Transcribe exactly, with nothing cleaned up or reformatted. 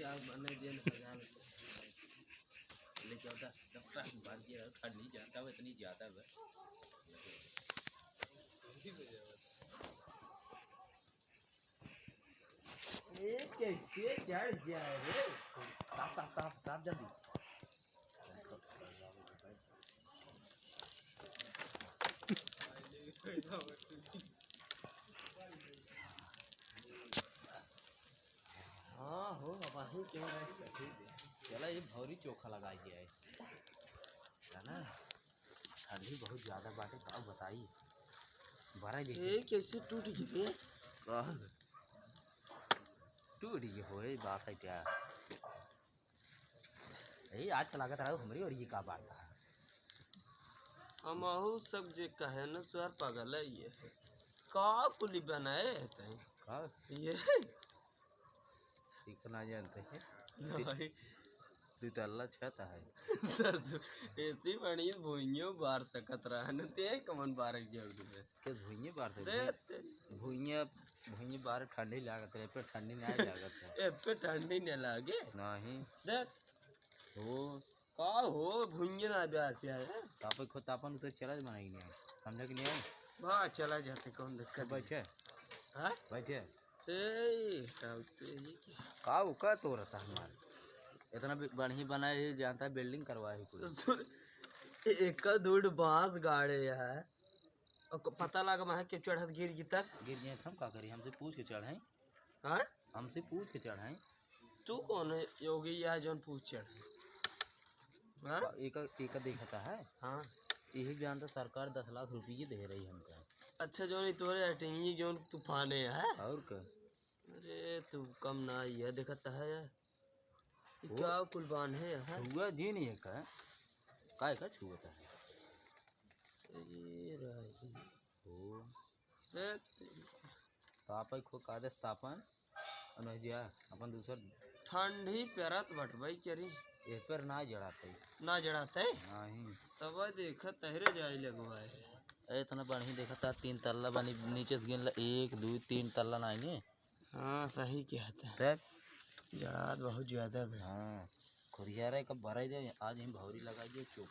क्या मने दिन हजार ले चौदह डॉक्टर से बात किया, ठंडी ज्यादा है, इतनी ज्यादा है। ये कैसे चढ़ जाए रे? ताप, ताप, ताप, ताप जल्दी। हाँ हो, अब आही के रह सके। चला, ये भौरी चोखा लगा गया है, है ना? ठंडी बहुत ज्यादा बाटे, का बताई, बड़ा जैसे ये कैसे टूट गई रे? का? टूट गई होए, बात है क्या? यही आज लागत रहा हमरी, और ये का बात है? हमहू सब जे कहे न, स्वार पागल है ये। का कुली बनाए है तैं? का? ये ठीक ना जानते हैं। नहीं। दो तल्ला छत है। ससुर, ऐसी बड़ी भुइयों बार सकत रहा न, ते कमन बारक जरूर है। के भुइये बार दे? दे तेरी। भुइये, भुइये बार ठंडी लागत रहे, पे ठंडी नहीं लागत है। ए पे ठंडी नहीं लागे। नहीं। दे। हो। का हो, भुइये ना प्यार प्यार है? तापे खो तापन उतर चला बनाई नहीं। समझे कि नहीं? वाह, चला जाते, कौन दिक्कत है? बैठे। हाँ? बैठे। ए, हटाओ तो ये क्या? का वो का तो रहता हमारे? इतना बि-, बढ़िया बनाए है, जानता है, building करवाए है कोई। तो सुन, ए-, एक दूर बांस गाड़े है। और क-, पता लगा वहाँ के चढ़त गिर गई तब? गिर गए, हम का करी? हमसे पूछ के चढ़ाई। हाँ? हमसे पूछ के चढ़ाई। तू कौन है योगी या जौन पूछ चढ़ाई? हाँ? का-, एका, एका देखता है। हाँ। यही जानता, सरकार दस लाख रुपये दे रही हमका। अच्छा, जौन ये तोरे अटिंगी जौन तूफाने है। और का? अरे, तू कम ना आई है, देखता है यार। ये वो क्या कुल बांध है यार? छुआ जी नहीं है का? काय का छुआ था? अरे राही। ओ। देख। तापै खो का देस तापन? अनहजिया, अपन दूसर ठंडी पेरत बटबै करी। ए पर ना जड़ाते। ना जड़ाते? नहीं। तब देख, तहरे जाए लगवाए। ए, इतना बढ़िया देखा था, तीन तल्ला बनी, नीचे से गिन ला, एक, दो, तीन तल्ला ना आइने। हाँ, सही कहत है। तब? जड़ात बहुत ज्यादा बा। हाँ, खुरियारे का भराई दे, आज ही भौरी लगाई दे, चोखा।